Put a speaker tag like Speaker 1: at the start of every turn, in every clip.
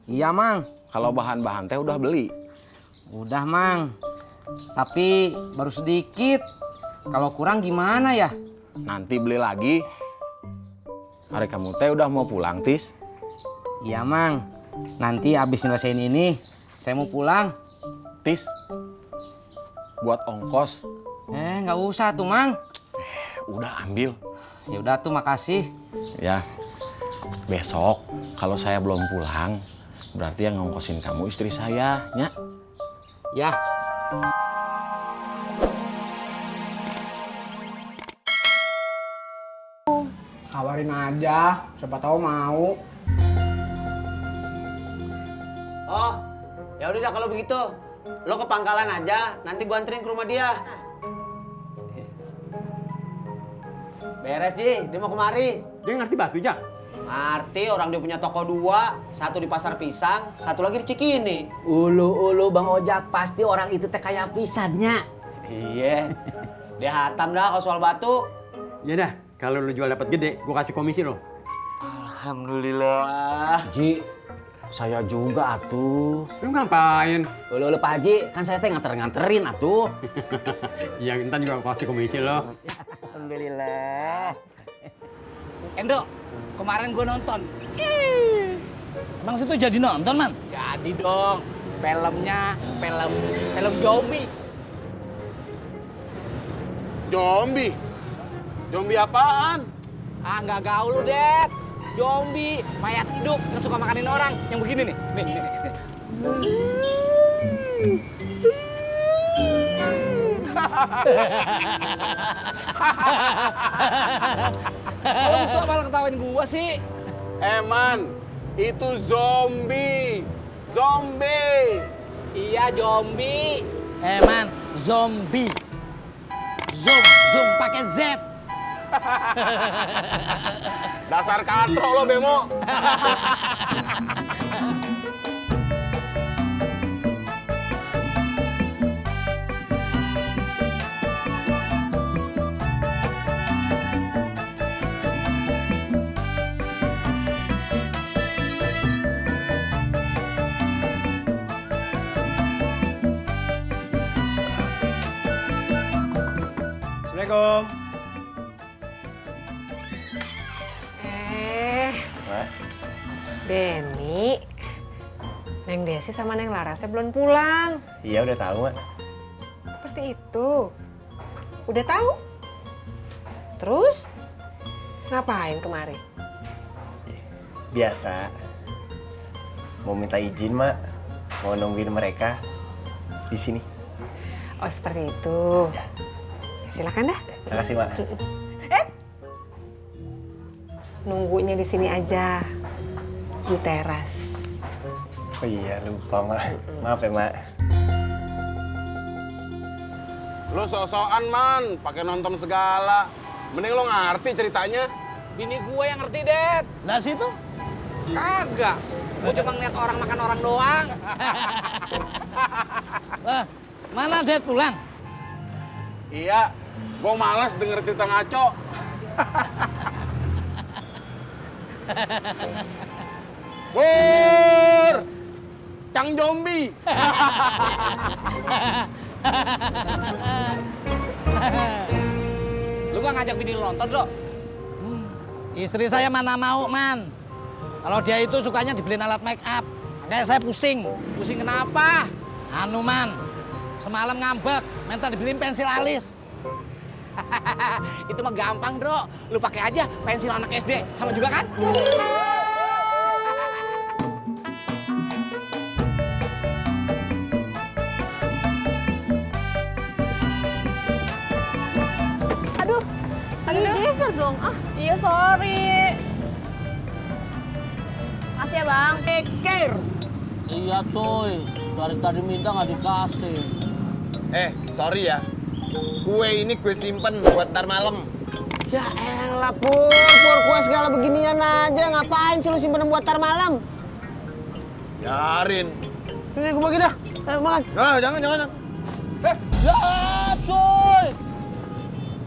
Speaker 1: Iya, Mang.
Speaker 2: Kalau bahan-bahan teh udah beli.
Speaker 1: Udah, Mang. Tapi baru sedikit. Kalau kurang gimana ya?
Speaker 2: Nanti beli lagi. Hari kamu teh udah mau pulang, Tis?
Speaker 1: Iya, Mang. Nanti abis nyelesain ini, saya mau pulang.
Speaker 2: Tis, buat ongkos.
Speaker 1: Nggak usah tuh, Mang.
Speaker 2: Udah ambil.
Speaker 1: Ya udah tuh, makasih.
Speaker 2: Ya, besok kalau saya belum pulang, berarti yang ngongkosin kamu istri saya, nya.
Speaker 1: Ya.
Speaker 3: Kabarin aja, siapa tahu mau.
Speaker 4: Oh, ya udah kalau begitu. Lo ke pangkalan aja, nanti gua anterin ke rumah dia. Beres, Ji. Dia mau kemari.
Speaker 3: Dia ngerti batu, Jak?
Speaker 4: Ngerti, orang dia punya toko 2, satu di Pasar Pisang, satu lagi di Cikini.
Speaker 5: Ulu Bang Ojak, pasti orang itu teh kayak pisannya.
Speaker 4: Iya. Dia hatam dah kalau soal batu.
Speaker 3: Ya dah, kalau lu jual dapat gede, gua kasih komisi lo.
Speaker 4: Alhamdulillah.
Speaker 5: Ji, saya juga atuh.
Speaker 3: Lu ngapain?
Speaker 5: Ulu Pak Haji, kan saya teh nganterin atuh.
Speaker 3: Yang entar juga kasih komisi lo.
Speaker 5: Alhamdulillah.
Speaker 6: Endo, kemarin gue nonton. Emang situ jadi nonton, Man? Jadi dong. Filmnya, film zombie.
Speaker 2: Zombie? Zombie apaan?
Speaker 6: Ah, nggak gaul lu, Det. Zombie, mayat hidup, yang suka makanin orang. Yang begini nih. Nih. Kalau gitu malah ketawain gua sih.
Speaker 2: Eman, itu zombie. Zombie.
Speaker 6: Iya, zombie. Man, zombie. Zoom pakai Z.
Speaker 2: Dasar katro lo, Bemo.
Speaker 3: Assalamualaikum.
Speaker 7: Denny, Neng Desi sama Neng Larasnya belum pulang.
Speaker 8: Iya udah tahu, Mak.
Speaker 7: Seperti itu. Udah tahu? Terus ngapain kemari?
Speaker 8: Biasa. Mau minta izin, Mak. Mau nungguin mereka di sini.
Speaker 7: Oh, seperti itu. Silakan dah.
Speaker 8: Terima kasih, Mak.
Speaker 7: Nunggunya di sini aja. Di teras.
Speaker 8: Oh iya, lupa, Mak. Maaf ya, Mak.
Speaker 2: Lo sok-sokan, Man. Pakai nonton segala. Mending lo ngerti ceritanya.
Speaker 6: Bini gue yang ngerti, Det.
Speaker 3: Lah situ?
Speaker 6: Kagak. Gue cuma ngeliat orang makan orang doang. Mana Det pulang?
Speaker 2: Iya, gue malas denger cerita ngaco. Bur! Cang zombie!
Speaker 6: Lu gak ngajak bini lu nonton, Bro? Istri saya mana mau, Man. Kalau dia itu sukanya dibeliin alat make up. Kayak saya pusing. Pusing kenapa? Anu, Man. Semalam ngambek, minta dibeliin pensil alis. Itu mah gampang, Bro. Lu pakai aja pensil anak SD. Sama juga kan?
Speaker 9: Aduh, geser dong. Ah, iya sorry. Makasih ya, Bang.
Speaker 6: Pikir.
Speaker 5: Iya cuy, dari tadi minta nggak dikasih.
Speaker 4: Sorry ya. Kue ini gue simpen buat ntar malam. Ya elah, Pur, kue segala beginian aja. Ngapain sih lu simpen buat ntar malam?
Speaker 2: Biarin.
Speaker 4: Ini gue bagi dah. Ayo makan.
Speaker 2: Nah, jangan.
Speaker 5: Ya cuy,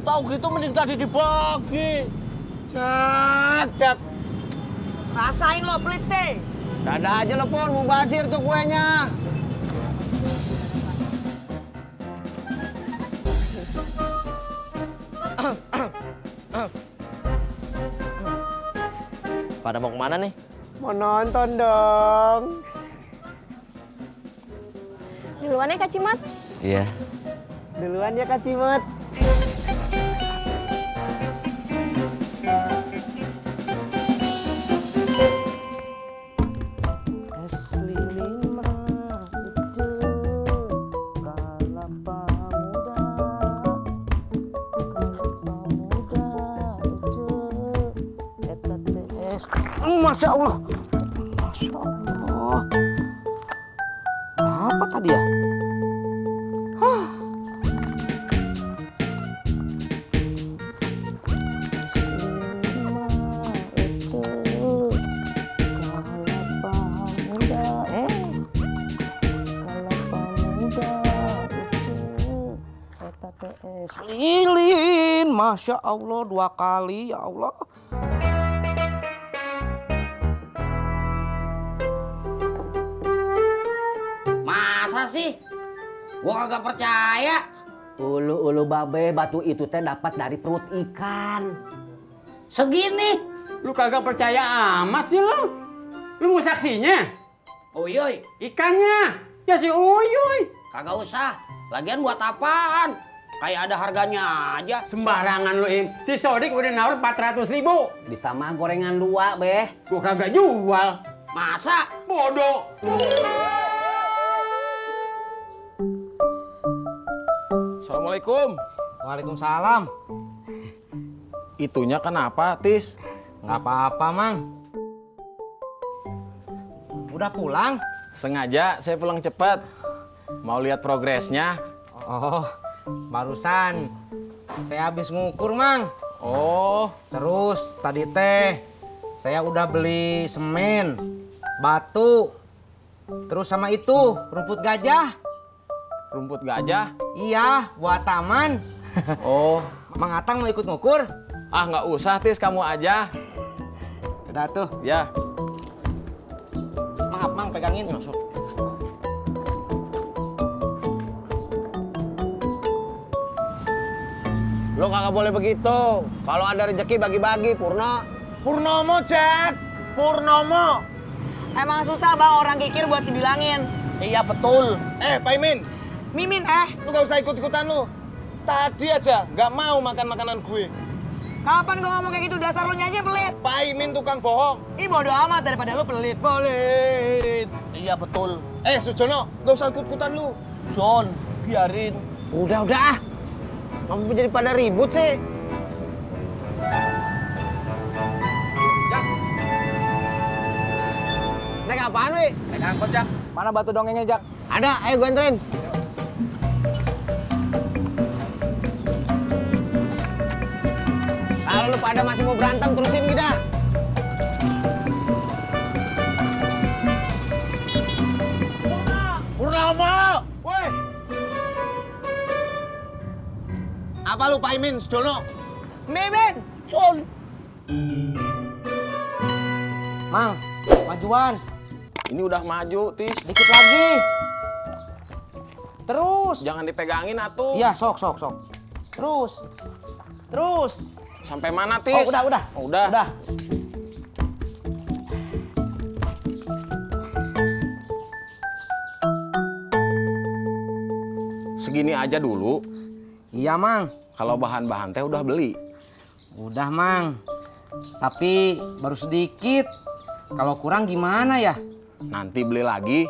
Speaker 5: tahu gitu mending tadi dibagi.
Speaker 4: Cak.
Speaker 7: Rasain lo pelit sih.
Speaker 4: Dada aja lo, Pur, mau bazir tuh kuenya.
Speaker 5: Pada mau kemana nih?
Speaker 4: Mau nonton dong.
Speaker 9: Duluan ya Kak Cimat.
Speaker 5: Iya.
Speaker 4: Duluan ya Kak Cimut.
Speaker 1: Masya Allah. Masya Allah. Apa tadi ya? Lilin, Masya Allah, 2 kali, ya Allah.
Speaker 6: Masa sih? Gua kagak percaya.
Speaker 5: Ulu babe, batu itu teh dapat dari perut ikan.
Speaker 6: Segini.
Speaker 3: Lu kagak percaya amat sih lu. Lu mau saksinya?
Speaker 6: Uyuy,
Speaker 3: Ikannya. Ya si Uyuy.
Speaker 6: kagak usah. Lagian buat apaan? Kayak ada harganya aja.
Speaker 3: Sembarangan lu, Im. Si Sodik udah nawar 400.000.
Speaker 5: Ditambah gorengan 2, Beh.
Speaker 3: Gua kagak jual.
Speaker 6: Masa?
Speaker 3: Bodoh.
Speaker 2: Assalamualaikum.
Speaker 1: Waalaikumsalam.
Speaker 2: Itunya kenapa, Tis?
Speaker 1: Nggak apa-apa, Mang. Udah pulang?
Speaker 2: Sengaja saya pulang cepat. Mau lihat progresnya.
Speaker 1: Oh, barusan saya habis ngukur, Mang.
Speaker 2: Oh,
Speaker 1: Terus tadi teh saya udah beli semen, batu, terus sama itu rumput gajah.
Speaker 2: rumput gajah.
Speaker 1: Iya, buat taman.
Speaker 2: Oh,
Speaker 1: Mang Atang mau ikut ngukur?
Speaker 2: ah nggak usah, Tis, kamu aja.
Speaker 1: Udah tuh.
Speaker 2: Ya.
Speaker 1: Maaf, Mang, pegangin.
Speaker 2: Masuk.
Speaker 4: Lo kagak boleh begitu. Kalau ada rezeki bagi-bagi, Purno. Purnomo, Jack. Purnomo.
Speaker 10: Emang susah bang orang kikir buat dibilangin.
Speaker 5: Iya betul.
Speaker 4: Pak Imin.
Speaker 10: Mimin
Speaker 4: Lu gak usah ikut-ikutan lu. Tadi aja nggak mau makan makanan gue.
Speaker 10: kapan gua ngomong kayak gitu dasar lu aja pelit.
Speaker 4: Pak Imin tukang bohong.
Speaker 10: Ih bodo amat daripada lu pelit. Pelit.
Speaker 5: Iya betul.
Speaker 4: Sujono, gak usah ikut-ikutan lu.
Speaker 5: John, biarin.
Speaker 4: Udah. Ngapa jadi pada ribut sih? Jak. Naik apaan, Wi?
Speaker 1: Naik angkot, Jak. Mana batu dongengnya, Jak?
Speaker 4: Ada, ayo gue anterin. Kalau lu pada masih mau berantem, terusin kita. Purnomo! Woi! Apa lu, Pak Imin, Sudono?
Speaker 10: Mimin.
Speaker 5: John.
Speaker 1: Mang, majuan.
Speaker 2: Ini udah maju, Tis.
Speaker 1: Dikit lagi. Terus.
Speaker 2: Jangan dipegangin atuh.
Speaker 1: Iya, sok. Terus.
Speaker 2: Sampai mana, Tis?
Speaker 1: Oh, udah.
Speaker 2: Oh, udah. Segini aja dulu.
Speaker 1: Iya, Mang.
Speaker 2: Kalau bahan-bahan teh udah beli.
Speaker 1: Udah, Mang. Tapi baru sedikit. Kalau kurang gimana ya?
Speaker 2: Nanti beli lagi.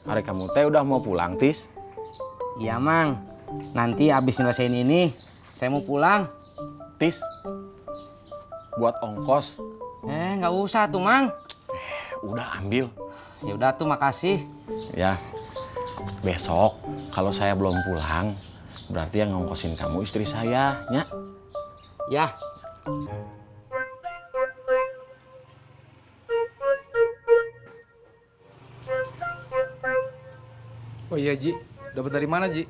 Speaker 2: Hari kamu teh udah mau pulang, Tis?
Speaker 1: Iya, Mang. Nanti abis nyelesain ini, saya mau pulang.
Speaker 2: Tis, buat ongkos.
Speaker 1: Nggak usah tuh, Mang.
Speaker 2: Udah ambil.
Speaker 1: Ya udah tuh, makasih.
Speaker 2: Ya, besok kalau saya belum pulang, berarti yang ngongkosin kamu istri saya, nya.
Speaker 1: Ya.
Speaker 11: Oh iya Ji, dapat dari mana Ji?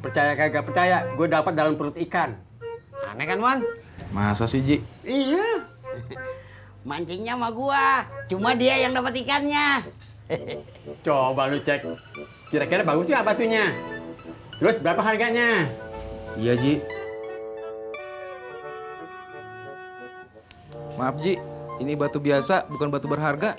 Speaker 3: Percaya kagak percaya, gue dapat dalam perut ikan.
Speaker 4: Aneh kan, Wan?
Speaker 11: Masa sih Ji?
Speaker 3: Iya.
Speaker 5: Mancingnya sama gua, cuma dia yang dapat ikannya.
Speaker 12: Coba lu cek. Kira-kira bagus nggak batunya? Terus berapa harganya?
Speaker 11: Iya, Ji. Maaf, Ji. Ini batu biasa, bukan batu berharga.